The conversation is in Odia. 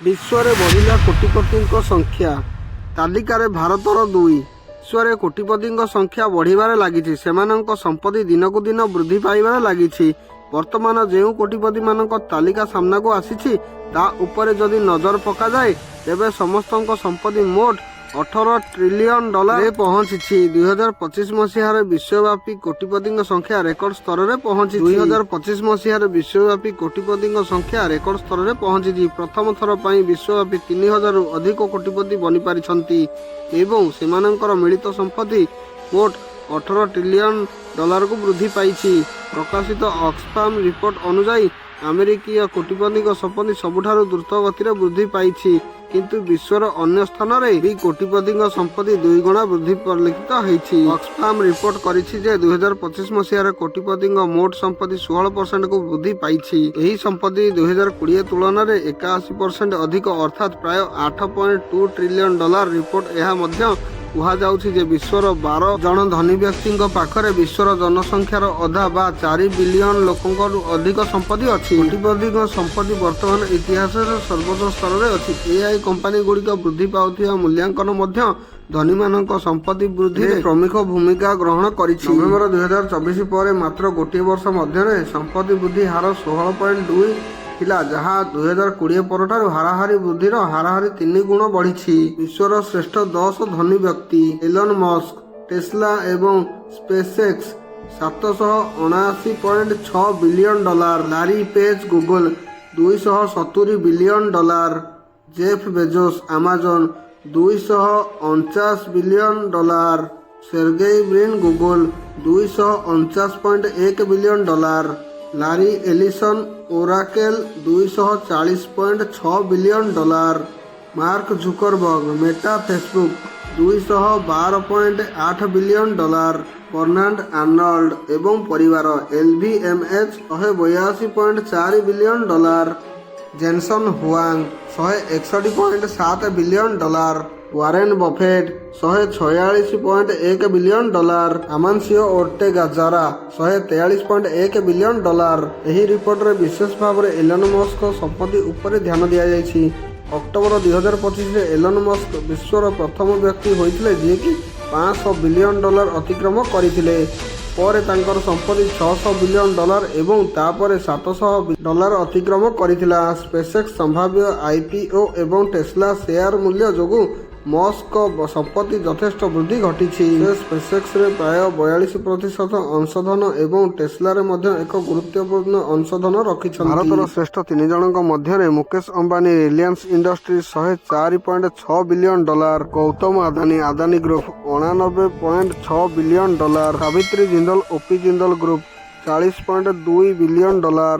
ବିଶ୍ୱରେ ବଢ଼ିଲା କୋଟିପତିଙ୍କ ସଂଖ୍ୟା, ତାଲିକାରେ ଭାରତର ଦୁଇ। ବିଶ୍ୱରେ କୋଟିପତିଙ୍କ ସଂଖ୍ୟା ବଢ଼ିବାରେ ଲାଗିଛି। ସେମାନଙ୍କ ସମ୍ପତ୍ତି ଦିନକୁ ଦିନ ବୃଦ୍ଧି ପାଇବାରେ ଲାଗିଛି। ବର୍ତ୍ତମାନ ଯେଉଁ କୋଟିପତିମାନଙ୍କ ତାଲିକା ସାମ୍ନାକୁ ଆସିଛି, ତା ଉପରେ ଯଦି ନଜର ପକାଯାଏ, ତେବେ ସମସ୍ତଙ୍କ ସମ୍ପତ୍ତି ମୋଟ 18 ଟ୍ରିଲିୟନ ଡଲାରରେ ପହଞ୍ଚିଛି। 2025 ମସିହାରେ ବିଶ୍ୱବ୍ୟାପୀ କୋଟିପତିଙ୍କ ସଂଖ୍ୟା ରେକର୍ଡ ସ୍ତରରେ ପହଞ୍ଚିଛି। 2025 ମସିହାରେ ବିଶ୍ୱବ୍ୟାପୀ କୋଟିପତିଙ୍କ ସଂଖ୍ୟା ରେକର୍ଡ ସ୍ତରରେ ପହଞ୍ଚିଛି। ପ୍ରଥମ ଥର ପାଇଁ ବିଶ୍ୱବ୍ୟାପୀ 3000ରୁ ଅଧିକ କୋଟିପତି ବନିପାରିଛନ୍ତି ଏବଂ ସେମାନଙ୍କର ମିଳିତ ସମ୍ପତ୍ତି ମୋଟ 18 ଟ୍ରିଲିୟନ ଡଲାରକୁ ବୃଦ୍ଧି ପାଇଛି। ପ୍ରକାଶିତ ଅକ୍ସଫାମ୍ ରିପୋର୍ଟ ଅନୁଯାୟୀ, ଆମେରିକୀୟ କୋଟିପତିଙ୍କ ସମ୍ପତ୍ତି ସବୁଠାରୁ ଦ୍ରୁତ ଗତିରେ ବୃଦ୍ଧି ପାଇଛି। କିନ୍ତୁ ବିଶ୍ୱର ଅନ୍ୟ ସ୍ଥାନରେ ବି କୋଟିପତିଙ୍କ ସମ୍ପତ୍ତି ଦୁଇଗୁଣା ବୃଦ୍ଧି ପରିଲକ୍ଷିତ ହୋଇଛି। ଅକ୍ସଫାମ୍ ରିପୋର୍ଟ କରିଛି ଯେ, 2025 ମସିହାରେ କୋଟିପତିଙ୍କ ମୋଟ ସମ୍ପତ୍ତି 16%କୁ ବୃଦ୍ଧି ପାଇଛି। ଏହି ସମ୍ପତ୍ତି 2020 ତୁଳନାରେ 81% ଅଧିକ, ଅର୍ଥାତ୍ ପ୍ରାୟ 8.2 ଟ୍ରିଲିୟନ ଡଲାର। ରିପୋର୍ଟ ଏହା ମଧ୍ୟ କୁହାଯାଉଛି ଯେ, ବିଶ୍ୱର 12 ଜଣ ଧନୀ ବ୍ୟକ୍ତିଙ୍କ ପାଖରେ ବିଶ୍ୱର ଜନସଂଖ୍ୟାର ଅଧା ବା 4 ବିଲିୟନ ଲୋକଙ୍କଠୁ ଅଧିକ ସମ୍ପତ୍ତି ଅଛି। କୋଟିପତିଙ୍କ ସମ୍ପତ୍ତି ବର୍ତ୍ତମାନ ଇତିହାସର ସର୍ବୋଚ୍ଚ ସ୍ତରରେ ଅଛି। ଏଆଇ କମ୍ପାନୀଗୁଡ଼ିକ ବୃଦ୍ଧି ପାଉଥିବା ମୂଲ୍ୟାଙ୍କନ ମଧ୍ୟ ଧନୀମାନଙ୍କ ସମ୍ପତ୍ତି ବୃଦ୍ଧିରେ ପ୍ରମୁଖ ଭୂମିକା ଗ୍ରହଣ କରିଛି। ନଭେମ୍ବର 2024 ପରେ ମାତ୍ର ଗୋଟିଏ ବର୍ଷ ମଧ୍ୟରେ ସମ୍ପତ୍ତି ବୃଦ୍ଧି ହାର 16.2 ଥିଲା, ଯାହା 2020 ପରଠାରୁ ହାରାହାରି ବୃଦ୍ଧିର ହାରାହାରି ତିନି ଗୁଣ ବଢ଼ିଛି। ବିଶ୍ୱର ଶ୍ରେଷ୍ଠ 10 ଧନୀ ବ୍ୟକ୍ତି: ଏଲନ୍ ମସ୍କ, ଟେସ୍ଲା ଏବଂ SpaceX, 779.6 billion dollar. Larry page, Google, 270 billion dollar. Jeff Bezos, Amazon, 249 billion dollar. Sergei Brin, Google, 249.1 billion dollar. Larry Ellison, Oracle, 240.6 billion dollar. Mark Zuckerberg, Meta, Facebook, 212.8 billion dollar. Bernard Arnold ଏବଂ ପରିବାର, LVMH, 182.4 billion dollar. Jensen Huang, 161.7 billion dollar. Warren buffet, 146.1 billion dollar. Amancio Ortega Zara, 143.1 billion dollar. ଏହି ରିପୋର୍ଟରେ ବିଶେଷ ଭାବରେ ଏଲନ୍ ମସ୍କଙ୍କ ସମ୍ପତ୍ତି ଉପରେ ଧ୍ୟାନ ଦିଆଯାଇଛି। ଅକ୍ଟୋବର 2025ରେ ଏଲନ୍ ମସ୍କ ବିଶ୍ୱର ପ୍ରଥମ ବ୍ୟକ୍ତି ହୋଇଥିଲେ, ଯିଏକି 500 ବିଲିୟନ ଡଲାର ଅତିକ୍ରମ କରିଥିଲେ। ପରେ ତାଙ୍କର ସମ୍ପତ୍ତି 600 ବିଲିୟନ ଡଲାର ଏବଂ ତାପରେ 700 ଡଲାର ଅତିକ୍ରମ କରିଥିଲା। ସ୍ପେସ୍ଏକ୍ସ ସମ୍ଭାବ୍ୟ ଆଇପିଓ ଏବଂ ଟେସ୍ଲା ସେୟାର ମୂଲ୍ୟ ଯୋଗୁଁ ମସ୍କଙ୍କ ସମ୍ପତ୍ତି ଯଥେଷ୍ଟ ବୃଦ୍ଧି ଘଟିଛି। ସେ ସ୍ପେସ୍ଏକ୍ସରେ ପ୍ରାୟ 42% ଅଂଶଧନ ଏବଂ ଟେସ୍ଲାରେ ମଧ୍ୟ ଏକ ଗୁରୁତ୍ୱପୂର୍ଣ୍ଣ ଅଂଶଧନ ରଖିଛନ୍ତି। ଭାରତର ଶ୍ରେଷ୍ଠ ତିନି ଜଣଙ୍କ ମଧ୍ୟରେ Mukesh Ambani, Reliance industries, 104.6 billion dollar. Gautam Adani, Adani group, 89.6 billion dollar. Savitri Jindal, OP Jindal group, 40.2 billion dollar.